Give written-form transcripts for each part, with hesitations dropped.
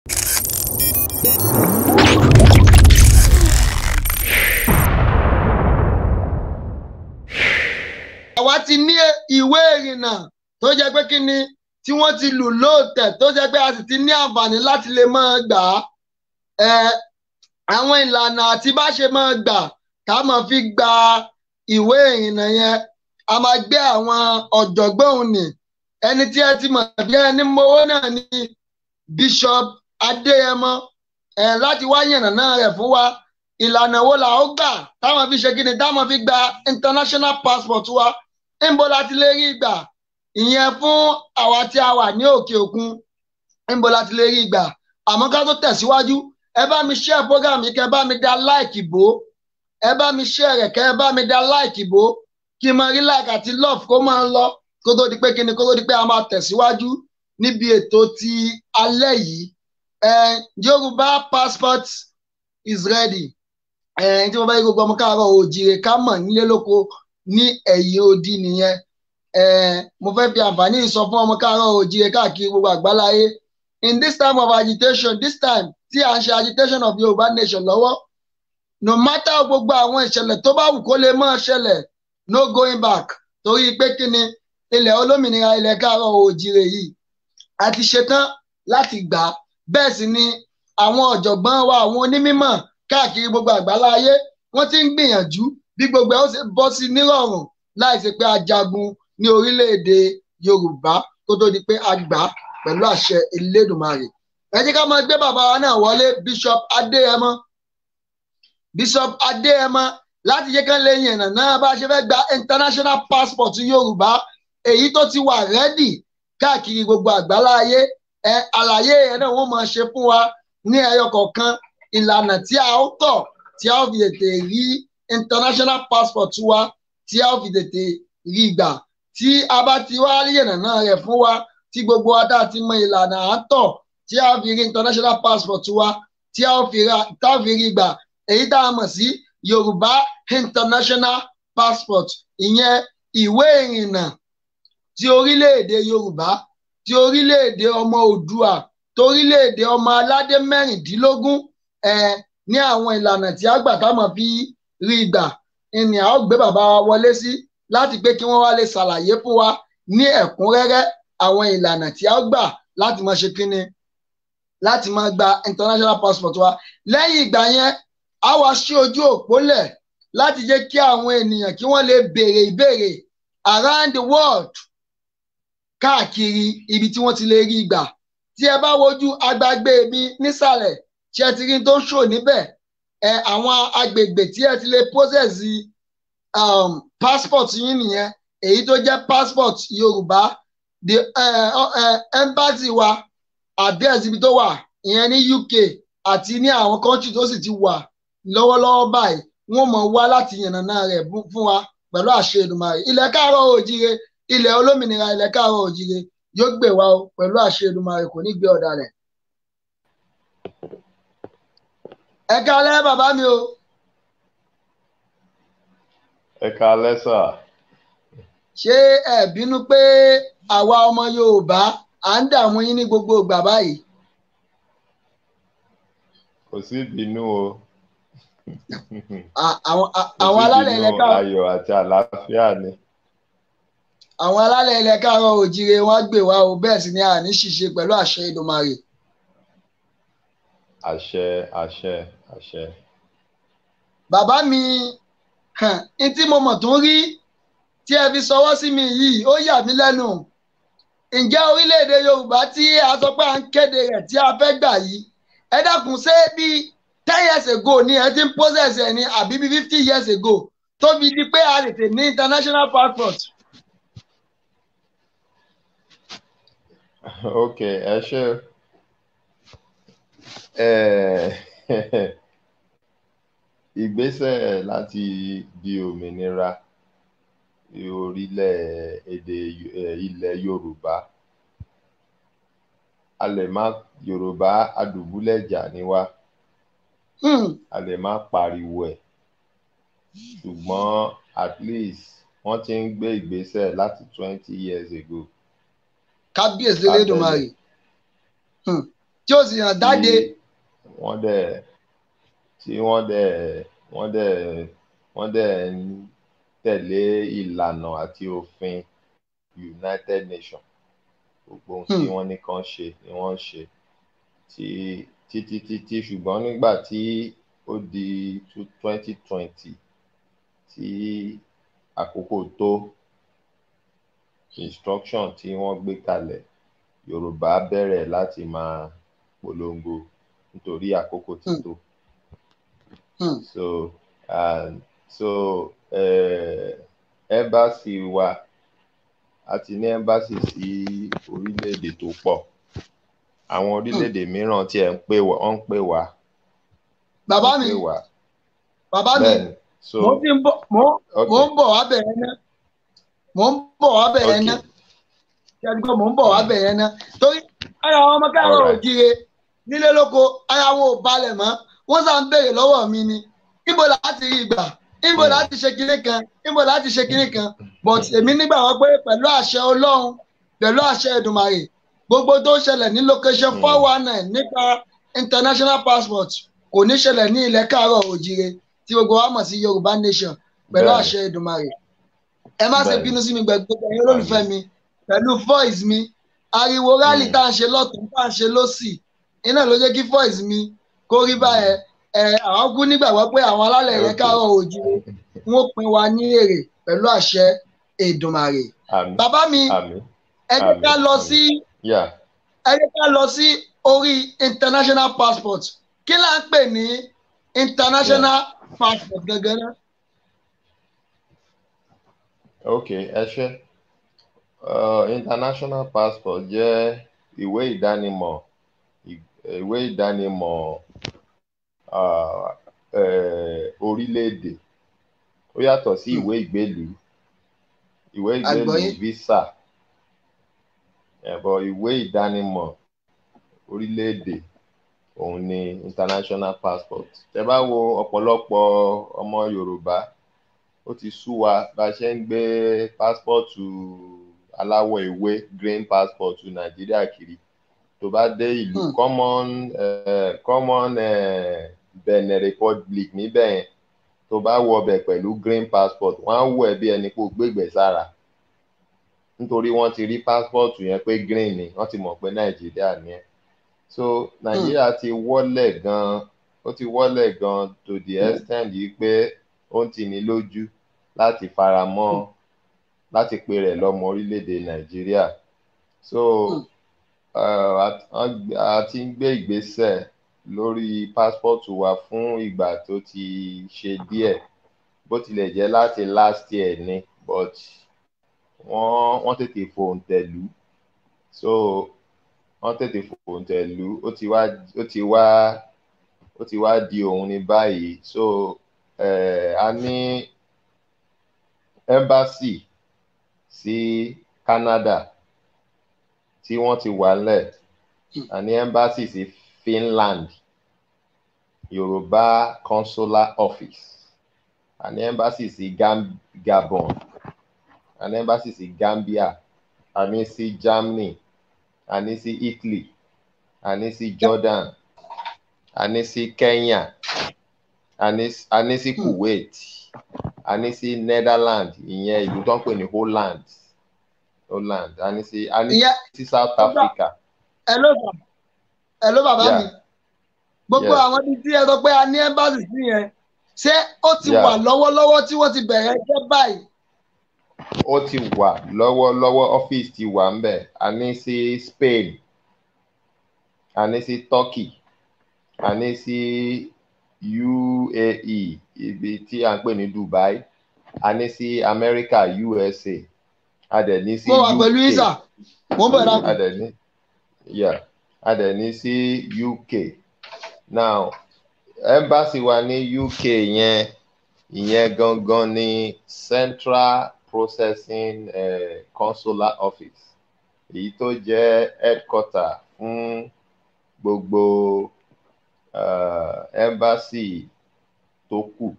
Àwa ti ní ìwé ìrìnnà tó jẹ́ pé kí ni tí wọ́n ti lù lóòtẹ̀, tó jẹ́ pé a sì ti ní àǹfààní láti lè máa gbà á. Àwọn ìlànà àti bá ṣe máa gbà ká máa fi gba ìwé ìrìnnà yẹn, a máa gbé àwọn ọ̀jọ̀gbọ́n òní, ẹni tí ẹ ti mọ̀ bí ẹni mowó náà ni Bishop Adéyẹmọ, láti wá yànnàná rẹ̀ fún wa. Ìlànà wo là ó gbà táwọn fi ṣe kíni, táwọn fi gba international passport wa? Ńbo la ti lè rí gbà? Ìyẹn fún àwa tí a wà ní òkè òkun, ńbo la ti lè rí gbà? Àmọ́ ká tó tẹ̀síwájú, ẹ bá mi share program yìí, kẹ́ bá mi dá like bò, ẹ bá mi share rẹ̀, kẹ́ bá mi dá like bò, kí n máa rí like àti love kó máa lọ, kó tó di pé kíni, kó tó di pé a máa tẹ̀síwájú níbi ètò ti alẹ́ yìí. Yorùbá passport is ready. Tí mo bá yí gbogbo ọmọ káàárọ̀ oòjíire ká mọ̀ nílé lóko ní ẹ̀yìn odi nìyẹn. Mo fẹ́ fi àǹfààní sọ fún ọmọ káàárọ̀ oòjíire káàkiri gbogbo àgbáláyé, in this time of agitation, this time tí à ń ṣe agitation of Yorùbá nation lọ́wọ́, no matter gbogbo àwọn ìṣẹ̀lẹ̀ tó bá wù kó lè máa ṣẹlẹ̀, no going back, torí pé kí ni, ilẹ̀ olómìnira ilẹ̀ káàárọ̀ oòjíire yìí a ti ṣetán láti gbà á. Bẹ́ẹ̀ sì ni àwọn ọ̀jọ̀gbọ́n wa, àwọn onímọ̀ káàkiri gbogbo àgbáláyé, wọ́n ti ń gbìyànjú bí gbogbo ẹ̀ ó ṣe bọ́ sí nírọ̀rùn láìsí pé a jagun ní orílẹ̀-èdè Yorùbá kó tó di pé a gbà á pẹ̀lú àṣẹ Elédùmarè. Ẹ jẹ́ ká máa gbé bàbá wa náà wọlé, Bishop Adéyẹmọ. Bishop Adéyẹmọ, láti jẹ́ kán lè yànnà náà bá a ṣe fẹ́ gba international passport Yorùbá, èyí tó ti wà ready káàkiri gbogbo àgbáláyé. Àlàyé ẹ̀ náà wọ́n máa ṣe fún wa ní ẹyọ kọ̀ọ̀kan, ìlànà tí a ó tọ̀ tí a ó fi tètè rí international passport wa, tí a ó fi tètè rí gbà. Tí a bá ti wá rí ìyànnà rẹ̀ fún wa, tí gbogbo wa tá a ti mọ ìlànà à ń tọ̀ tí a ó fi rí international passport wa, tí a ó fi rí gbà, èyí tá a mọ̀ sí Yorùbá international passport, ìyẹn ìwé ìrìnnà ti orílẹ̀-èdè Yorùbá, ti orílẹ̀-èdè ọmọ Oòduà, torílẹ̀-èdè ọmọ aládé 16, ní àwọn ìlànà tí a gbà táwọn fi rí gbà, ìní a ó gbé bàbá wa wọlé sí láti pé kí wọ́n wá lè ṣàlàyé fún wa ní ẹ̀kúnrẹ́rẹ́ àwọn ìlànà tí a gbà láti máa ṣe kíni, láti máa gba international passport wa. Lẹ́yìn ìgbà yẹn, a wá ṣí ojú òpó lẹ̀ láti jẹ́ kí àwọn ènìyàn kí wọ́n lè béèrè ìbéèrè around the world, káàkiri ibi tí wọ́n ti lè rí gbà. Tí ẹ bá wojú agbágbé mi nísàlẹ̀, tí ẹ ti rí tó ń ṣò níbẹ̀, àwọn agbègbè tí ẹ ti lè process passport yín nìyẹn, èyí tó jẹ́ passport Yorùbá, the embassy wa address ibi tó wà ìyẹn ní UK àti ní àwọn country tó sì ti wà lọ́wọ́lọ́wọ́ báyìí, wọ́n mọ̀ wá láti yànnàná rẹ̀ fún wa pẹ̀lú àṣẹ Èdùmàrè. Ilẹ̀ káàárọ̀ oòjíire, ilẹ̀ olómìnira ilẹ̀ káàárọ̀ oòjíire yóò gbè wá o pẹ̀lú àṣẹ Èdùmàrè, kò ní gbé ọ̀dàlẹ̀. Ẹ káalẹ́ bàbá mi o. Ẹ káalẹ́ sà. Ṣé ẹ bínú pé àwa ọmọ Yorùbá à ń dààmú yín ní gbogbo ìgbà báyìí? Kò sí ìbínú o. Àwọn alálẹ̀ ilẹ̀ káàárọ̀. Ayọ̀ àti àlàáfíà ni. Àwọn alálẹ̀ ilẹ̀ káàárọ̀ oòjíire wọ́n gbè wá o, bẹ́ẹ̀ sì ni a ní ṣìṣe pẹ̀lú àṣẹ Èdùmàrè. Àṣẹ, àṣẹ, àṣẹ. Bàbá mi, n tí mo mọ̀ tó ń rí tí ẹ fi sọwọ́ sí mi yìí, ó yà mí lẹ́nu. Ǹjẹ́ orílẹ̀-èdè Yorùbá tí a sọ pé à ń kéde rẹ̀ tí a fẹ́ gbà yìí, ẹ dákun, ṣé bí 10 years ago ni ẹ ti ń process ẹ ní, àbí bí 50 years ago tó fi di pé a lè tè ní international passport? Ok, ẹ ṣé. Ìgbésẹ̀ láti di òmìnira orílẹ̀-èdè ilẹ̀ Yorùbá, a lè má Yorùbá adùbúlẹ̀jà ni wá, a lè má pariwo ẹ̀, ṣùgbọ́n at least wọ́n ti ń gbé ìgbésẹ̀ láti 20 years ago. Kábíyèsí Elédùmarè. Tí ó sì hàn jáde. Wọ́n dẹ̀ tí wọ́n dẹ̀ wọ́n dẹ̀ wọ́n dẹ̀ ń tẹ̀lé ìlànà àti òfin United Nations. Gbogbo ohun tí wọ́n ní kàn ṣe ni wọ́n ń ṣe tí títí títí. Ṣùgbọ́n nígbà tí ó di 2020, tí àkókò tó, instruction tí wọ́n gbé kalẹ̀, Yorùbá bẹ̀rẹ̀ láti máa polongo nítorí àkókò ti tó. So embassy wa, a ti ní embassy sí orílẹ̀-èdè tó pọ̀. Àwọn orílẹ̀-èdè mìíràn tí ẹ̀ ń pè wá, wọ́n ń pè wá. Bàbá mi, bàbá mi, mo ti ń bọ̀, mo ń bọ̀ wá bẹ̀rẹ̀ náà, mo ń bọ̀ wá bẹ̀rẹ̀ náà, ṣẹ́dúgbọ́n, mo ń bọ̀ wá bẹ̀rẹ̀ náà, torí ara àwọn ọmọ káàárọ̀ òjíire nílé lóko, ara wọn ò balẹ̀ mọ́. Wọ́n sá ń béèrè lọ́wọ́ mi ni, níbo láti rí ìgbà, níbo láti ṣe kinní kan, níbo láti ṣe kinní kan? But èmi nígbà wọn pé pẹ̀lú àṣẹ Ọlọ́run, pẹ̀lú àṣẹ Èdùmàrè, gbogbo tó ṣẹlẹ̀ ní location 419 nípa international passport kò ní ṣẹlẹ̀ ní ilẹ̀ káàárọ̀ òjíire tí gbogbo wa mọ̀ sí Yorùbá Nation, pẹ̀lú àṣẹ Èdùmàrè. Ẹ má ṣe bínú sí mi, gbogbo ẹ̀yin olólùfẹ́ mi, pẹ̀lú voice mi. Ariwo rally tá à ń ṣe lọ́tún, tá à ń ṣe lọ́sì, iná ló jẹ́ kí voice mi kó rí báyẹn. Ẹ àwọn kú nígbàgbọ́ pé àwọn alálẹ̀ ilẹ̀ káàárọ̀ òjíire, wọ́n pín wa ní èrè pẹ̀lú àṣẹ Èdùmàrè. Bàbá mi, ẹ jẹ́ ká lọ sí orí international passport. Kí là ń pè ní international passport gangan náà? Ok, ẹ ṣé. International passport jẹ́ ìwé ìdánimọ̀ orílẹ̀-èdè. Ó yàtọ̀ sí ìwé ìgbélùú. Ìwé ìgbélùú, visa ẹ̀bọ̀. Ìwé ìdánimọ̀ orílẹ̀-èdè òun ni international passport. Tẹ́ bá wo ọ̀pọ̀lọpọ̀ ọmọ Yorùbá, ó ti sú wa bá a ṣe ń gbé passport aláwọ̀ ewé, green passport Nàìjíríà kiri. Tó bá dé ìlú common Benin Republic níbẹ̀ yẹn, tó bá wọ ọbẹ̀ pẹ̀lú green passport, wọ́n á wò ẹ́ bí ẹni pé o gbégbé sára, nítorí wọ́n ti rí passport yẹn pé green ni, wọ́n ti mọ̀ pé Nàìjíríà ni ẹ́. So Nàìjíríà ti wọ́lẹ̀ gan, ó ti wọ́lẹ̀ gan to the extent yìí pé ó ń tini lójú láti fara mọ́ láti pe rẹ̀ lọ́mọ orílẹ̀-èdè Nàìjíríà. So a ti ń gbé ìgbésẹ̀ lórí passport wa fún ìgbà tó ti ṣe díẹ̀, bó tilẹ̀ jẹ́ láti last year ni, but wọ́n tètè fòǹtẹ̀ lù. So wọ́n tètè fòǹtẹ̀ lù, ó ti wá di òun ní báyìí. So a ní embassy sí Canada tí wọ́n ti wà ńlẹ̀, a ní embassy sí Finland, Yorùbá consular office, a ní embassy sí Gabon, a ní embassy sí Gambia, a ní sí Germany, a ní sí Italy, a ní sí Jordan, a ní sí Kenya, a ní sí Kuwait, a ní sí Netherlands, ìyẹn ìlú tó ń pè ní Holland, a ní sí South Africa. Hello, bàbá mi. Gbogbo àwọn ibi tí ẹ sọ pé a ní embassy sí yẹn, ṣé ó ti wà lọ́wọ́lọ́wọ́ tí wọ́n ti bẹ̀rẹ̀ iṣẹ́ báyìí? Ó ti wà lọ́wọ́lọ́wọ́, ọ́fíìsì ti wà ńbẹ̀. A ní sí Spain, a ní sí Turkey, a ní sí UAE, ibi tí à ń pè ní Dubai, a ní sí America, USA, a dẹ̀ ní sí Mo wà pẹ̀lú UK. Isa, mo ń bọ̀ dákun. A dẹ̀ ní, yeah, a dẹ̀ ní sí UK. Now, embassy wa ní UK yẹn, ìyẹn gangan ní Central Processing Consular Office, èyí tó jẹ́ headquarter fún gbogbo embassy tó kù,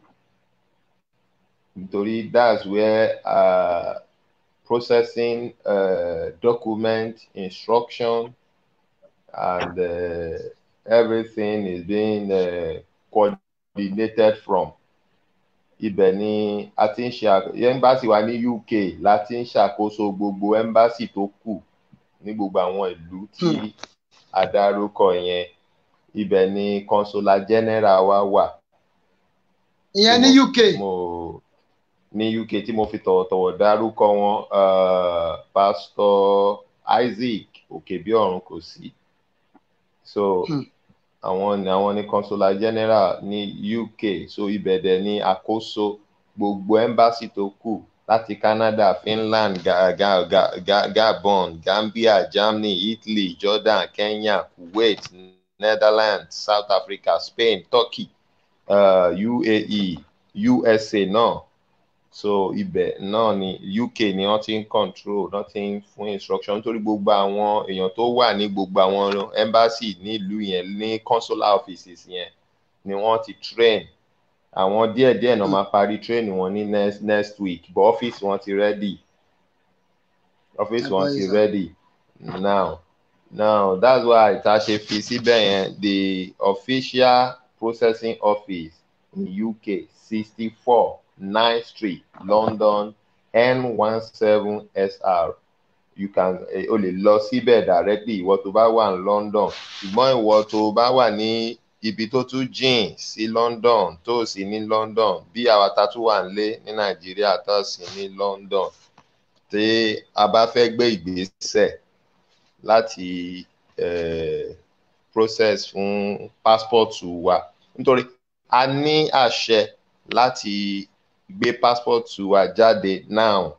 nítorí that's where processing, document, instruction. and everything is being coordinated from. Ibẹ̀ ni a ti ń ṣe embassy wa ní UK la ti ń ṣàkóso gbogbo embassy tó kù ní gbogbo àwọn ìlú tí a dárúkọ yẹn. Ibẹ̀ ni consular general wa wà. Ìyẹn ní UK. Mo ní UK tí mo fi tọ̀wọ̀tọ̀wọ̀ dárúkọ wọn, Pastor Isaac Òkèbíọ̀run kò sí. So àwọn ni consular general ní UK. So ibẹ̀ dẹ̀ ni àkóso gbogbo embassy tó kù láti Canada, Finland, Gabon, Gambia, Germany, Italy, Jordan, Kenya, Kuwait, Netherlands, South Africa, Spain, Turkey, UAE, USA náà. So ibẹ̀ náà ni UK ni wọ́n ti ń control, wọ́n ti ń fún instruction, nítorí gbogbo àwọn èèyàn tó wà ní gbogbo àwọn embassy nílùú yẹn, ní consular offices yẹn, ni wọ́n ti train. Àwọn díẹ̀díẹ̀ náà máa parí train wọn ní next week, but office wọn ti ready. Office wọn ti ready now. Now that's why tá a ṣe fi síbẹ̀ yẹn, the official processing office in UK, 64 9 Street, London, N17SR. You can o lè lọ síbẹ̀ directly, ìwọ tó bá wà ní London. Ṣùgbọ́n ìwọ tó bá wà ní ibi tó tún jìn sí London, tó sì ní London, bí àwa ta tún wà nílé ní Nàìjíríà tó sì ní London, tí a bá fẹ́ gbé ìgbésẹ̀ láti process fún passport wa, nítorí a ní àṣẹ láti gbé passport wa jáde now,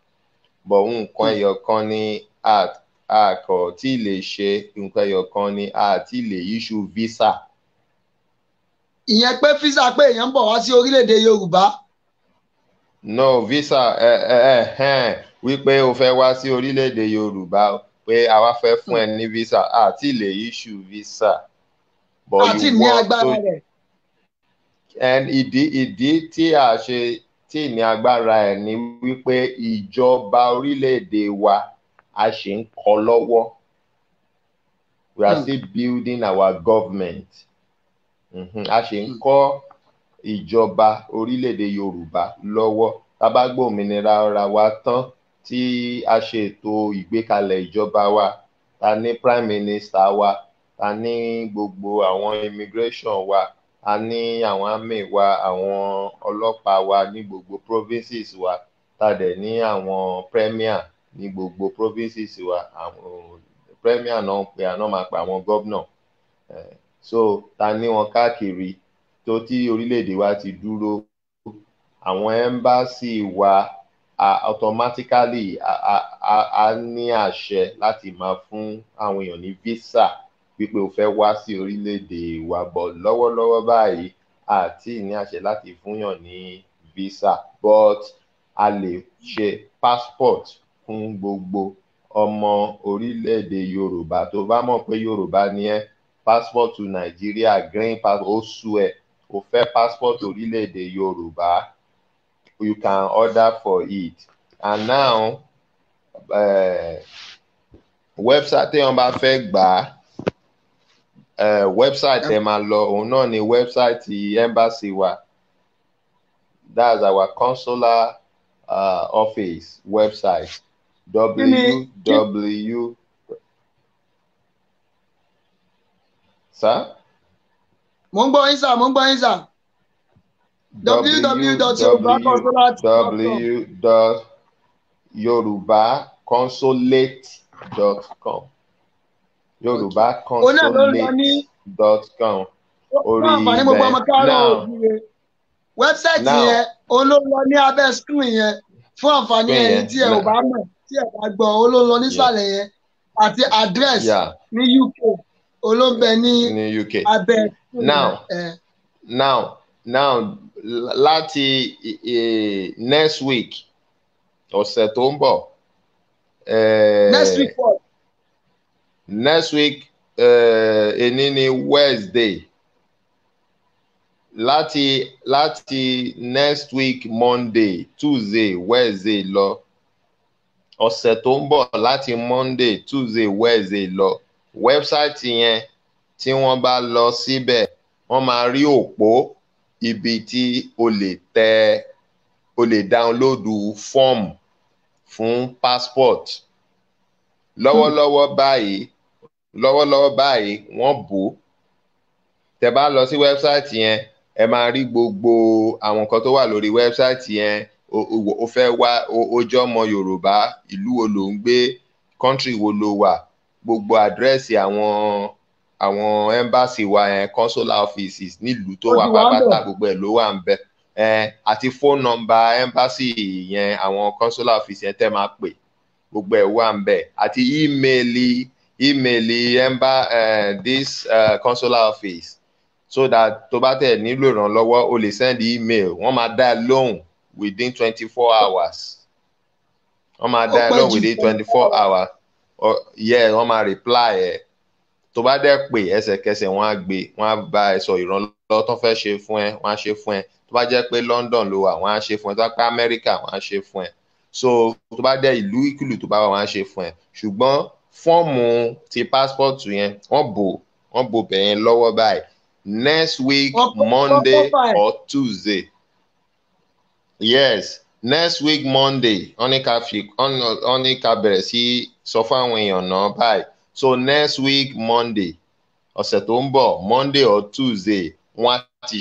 but nǹkan ẹyọ kan ni a kò tí lè ṣe, nǹkan ẹyọ kan ni a ti lè issue visa. Ìyẹn pé visa pé èèyàn ń bọ̀ wá sí orílẹ̀-èdè Yorùbá. No visa, ẹ ẹ ẹ wípé o fẹ́ wá sí orílẹ̀-èdè Yorùbá, pé àwa fẹ́ fún ẹ ní visa, a ti lè issue visa. Àti ní agbára rẹ̀. And ìdí tí a ṣe tí ní agbára ẹ̀ ni wípé ìjọba orílẹ̀-èdè wa a ṣì ń kọ́ lọ́wọ́. We are still building our government. A ṣì ń kọ́ ìjọba orílẹ̀-èdè Yorùbá lọ́wọ́. Tá bá gbòmìnira ara wa tán, tí a ṣe ètò ìgbékalẹ̀ ìjọba wa, ta ní prime minister wa, ta ní gbogbo àwọn immigration wa, a ní àwọn army wa, àwọn ọlọ́pàá wa ní gbogbo provinces wa, ta dẹ̀ ní àwọn premier ní gbogbo provinces wa. Àwọn premier náà ń pe àná máa pe àwọn governor. So ta ní wọn káàkiri tó tí orílẹ̀-èdè wa ti dúró, àwọn embassy wa automatically a ní àṣẹ láti máa fún àwọn èèyàn ní visa wípé o fẹ́ wá sí orílẹ̀-èdè wa. Bọ̀ lọ́wọ́lọ́wọ́ báyìí, a ti ní àṣẹ láti fúnyàn ní visa, but a lè ṣe passport fún gbogbo ọmọ orílẹ̀-èdè Yorùbá. Tó bá mọ̀ pé Yorùbá ni ẹ́, passport Nàìjíríà, green passport, ó sú ẹ, o fẹ́ passport orílẹ̀-èdè Yorùbá, you can order for it. And now website téèyàn bá fẹ́ gbà á, website ẹ máa lọ, òun náà ni website embassy wa. That's our consular office website, www. Sir? Mo ń gbọ́ yín sà, mo ń gbọ́ yín sà. www.yorubaconsulate.com, yorubaconsulate.com. Orí ibẹ̀ náà website yẹn olóńlọ ní abẹ́ screen yẹn, fún àǹfààní ẹ̀yin tí ẹ ò bá mọ̀, tí ẹ bá gbọ́, olóńlọ nísàlẹ̀ yẹn, àti address ní UK olóńbẹ ní abẹ́ screen. Now láti next week, ọ̀sẹ̀ tó ń bọ̀. Next week what? Next week, èní ni Wednesday. Láti next week Monday, Tuesday, Wednesday lọ, ọ̀sẹ̀ tó ń bọ̀, láti Monday, Tuesday, Wednesday lọ, Website yẹn, tí wọ́n bá lọ síbẹ̀, wọ́n máa rí òpó ibi tí o lè tẹ, o lè download fọ́ọ̀mù fún passport. Lọ́wọ́lọ́wọ́ báyìí, wọ́n bò ó. Tẹ́ bá lọ sí website yẹn, ẹ máa rí gbogbo àwọn nǹkan tó wà lórí website yẹn. O fẹ́ wá, o jẹ́ ọmọ Yorùbá, ìlú wo ló ń gbé, country wo ló wà, gbogbo àdírẹ́sì àwọn embassy wa yẹn, consular offices nílùú tó wà pátápátá, gbogbo ẹ̀ ló wà ń bẹ̀ ẹ, àti phone number embassy yẹn, àwọn consular office yẹn tẹ́ máa pè, gbogbo ẹ̀ wà ń bẹ̀, àti email this consular office, so that tó bá tẹ̀ nílò ìrànlọ́wọ́, o lè send email, wọ́n máa dá ẹ lóhùn within 24 hours. Wọ́n máa dá ẹ lóhùn within 24 hours. Yeah, wọ́n máa reply ẹ̀. Tó bá dẹ̀ pè, ẹsẹ̀kẹsẹ̀ wọ́n á gbé, wọ́n á bá ẹ sọ ìrànlọ́wọ́ tó fẹ́ ṣe fún ẹ, wọ́n á ṣe fún ẹ. Tó bá jẹ́ pé London ló wà, wọ́n á ṣe fún ẹ. Tó bá pẹ́ Amẹ́ríkà, wọ́n á ṣe fún ẹ. So tó bá dẹ̀ ìlú ìkìlù tó bá wà, wọ́n á ṣe fún ẹ. Ṣùgbọ́n fọ́ọ̀mù ti passport yẹn, wọ́n bò bẹ̀yẹn lọ́wọ́ báyìí. Next week Monday or Tuesday, yes, next week Monday, wọ́n ní ká bẹ̀rẹ̀ sí sọ fún àwọn èèyàn náà báyìí. So next week Monday, ọ̀sẹ̀ tó ń bọ̀, Monday or Tuesday, wọ́n á ti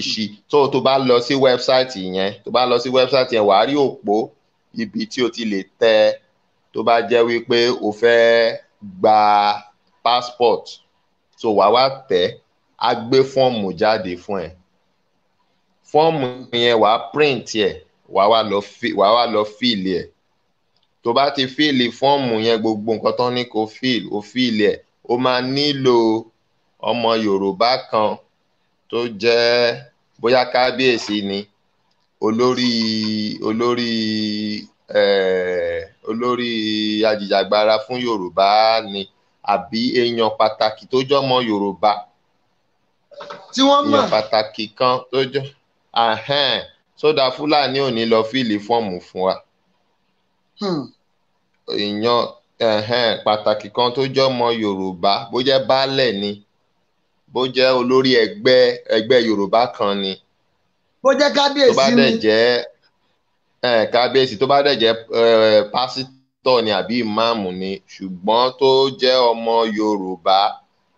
ṣí. Tó bá lọ sí website yẹn, tó bá lọ sí website yẹn, wàá rí òpó ibi tí o ti lè tẹ tó bá jẹ́ wípé o fẹ́ gba passport. So wàá wá tẹ̀, á gbé fọ́ọ̀mù jáde fún ẹ. Fọ́ọ̀mù yẹn, wàá print ẹ̀, wàá wá lọ fill ẹ̀. Tó bá ti fill fọ́ọ̀mù yẹn, gbogbo nǹkan tó ní kó fill, ó fill ẹ̀. Ó máa nílò ọmọ Yorùbá kan tó jẹ́ bóyá kábíyèsí ni, olórí ajìjàgbara fún Yorùbá ni, àbí èèyàn pàtàkì tó jọmọ Yorùbá tí wọ́n mọ̀, èèyàn pàtàkì kan tó jọ sódà Fúlàní ò ní lọ fill fọ́ọ̀mù fún wa. Èèyàn pàtàkì kan tó jọmọ Yorùbá, bó jẹ́ baálẹ̀ ni, bó jẹ́ olórí ẹgbẹ́ Yorùbá kan ni, bó jẹ́ kábíyèsí tó bá ni, dẹ̀ jẹ́ kábíyèsí, tó bá dẹ̀ jẹ́ pásítọ̀ ni àbí ìmáàmù ni, ṣùgbọ́n tó jẹ́ ọmọ Yorùbá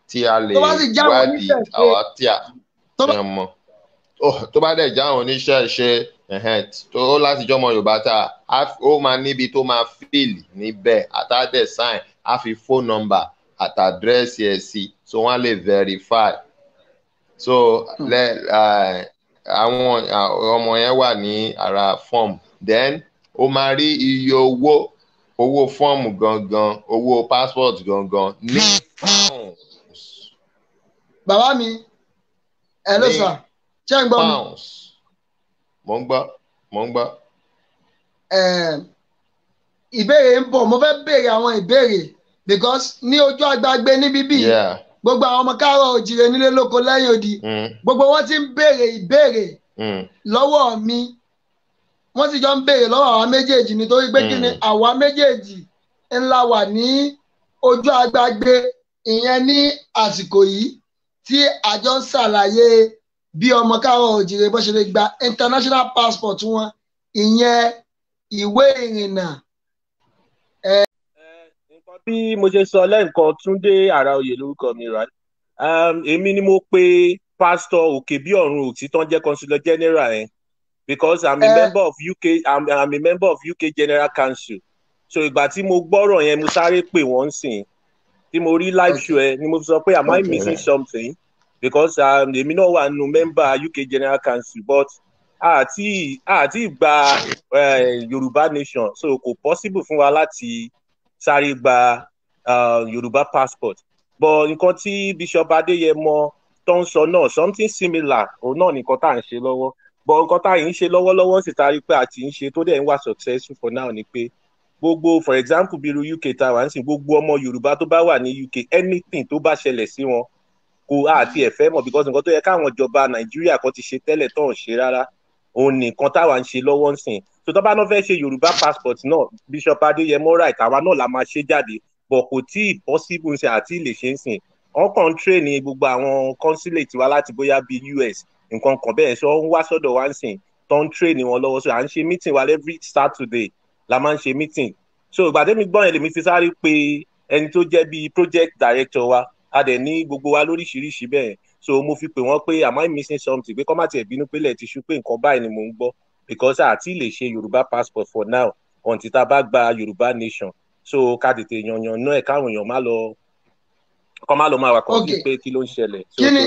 tí a lè wádìí àwa tí a mọ̀, tó bá dẹ̀ jẹ́ àwọn oníṣẹ̀ṣe tó láti jẹ́ ọmọ Yorùbá, tá ó máa níbi tó máa fill níbẹ̀, àtàdẹ̀ sign, á fi phone number àti address ẹ̀ sí, so wọ́n á lè verify. So lẹ àwọn ọmọ yẹn wà ní ara form. Then ó máa rí iye owó fọ́ọ̀mù gangan, owó passport gangan ní pounds. Bàbá mi, hello sir, ṣé ń gbọ́ mi? Pounds. Mo ń gbọ́, mo ń gbọ́. Ìbéèrè ń bọ̀, mo fẹ́ béèrè àwọn ìbéèrè because ní ojú agbágbé níbí bí gbogbo àwọn ọmọ káàárọ̀ òjìrè nílé lóko lẹ́yìn odi, gbogbo wọn ti ń béèrè ìbéèrè lọ́wọ́ mi, wọ́n sì jọ ń béèrè lọ́wọ́ àwa méjèèjì, nítorí pé kí ni, àwa méjèèjì ńlá wà ní ojú agbágbé ìyẹn ní àsìkò yìí tí àjọ ń ṣàlàyé bí ọmọ káàárọ̀ òjìrè bó ṣe lè gba international passport wọn, ìyẹn ìwé ìrìnnà. Nǹkan bí mo ṣe sọ lẹ́ǹkan, Túndé Àràoyè lórúkọ mi, right? Èmi ni mo pe Pastor Òkèbíọ̀run Òtí tán jẹ́ Consular General yẹn because I'm a member of UK, I'm a member of UK General Council. So ìgbà tí mo gbọ́rọ̀ yẹn, mo sáré pè wọ́n sìn. Tí mo rí live show ẹ ni mo sọ pé, am I missing something? Because èmi náà wà nínú member UK General Council, but àti gba Yorùbá nation, so kò possible fún wa láti sáré gba Yorùbá passport. But nǹkan tí Bishop Adéyẹmọ tó ń sọ náà, something similar, òun náà nǹkan tá à ń ṣe lọ́wọ́. But nǹkan tá à ń ṣe lọ́wọ́lọ́wọ́ sì ta rí pé àti ń ṣe tó dẹ̀ ń wà successful for now ni pé gbogbo, for example, bí irú UK tá a wà ń sìn, gbogbo ọmọ Yorùbá tó bá wà ní UK, anything tó bá ṣẹlẹ̀ sí wọn, kò àti ẹ̀fẹ́ mọ̀, because nǹkan tó yẹ káwọn ìjọba Nàìjíríà kan ti ṣe tẹ́lẹ̀ tó ń ṣe rárá, òun nìkan táwa ń ṣe lọ́wọ́ ń sìn. So tó bá náà fẹ́ ṣe Yorùbá passport náà, Bishop Adéyẹmọ right, àwa náà la máa ṣe jáde. But kò tí ì possible ṣe àti lè ṣe ń sìn. Wọ́n kàn ń train gbogbo àwọn consulate wa láti bóyá bíi US, nǹkan kan bẹ́ẹ̀. So wọ́n ń wá sọ́dọ̀ wa ń sìn tó ń train wọn lọ́wọ́. So à ń ṣe meeting wa every Saturday la máa ń ṣe meeting. So ìgbà tẹ́mi gbọ́n yẹn, lèmi fi sáré pé ẹni tó jẹ́ bíi project director wa. A dẹ̀ ní gbogbo wa lóríṣiríṣi bẹ́ẹ̀. So mo fi pè wọ́n pé, "Am I missing something?" Pé kọ́ má tiẹ̀ bínú pé lẹ̀ ti ṣú, pé nǹkan báyìí ni mò ń gbọ́, because àti lè ṣe Yorùbá passport for now until tá a bá gba Yorùbá nation. So ká tètè yanyan náà ẹ̀, káwọn èèyàn má lọ kọ́ má lọ máa wà confused pé kí ló ń ṣẹlẹ̀. Kí ni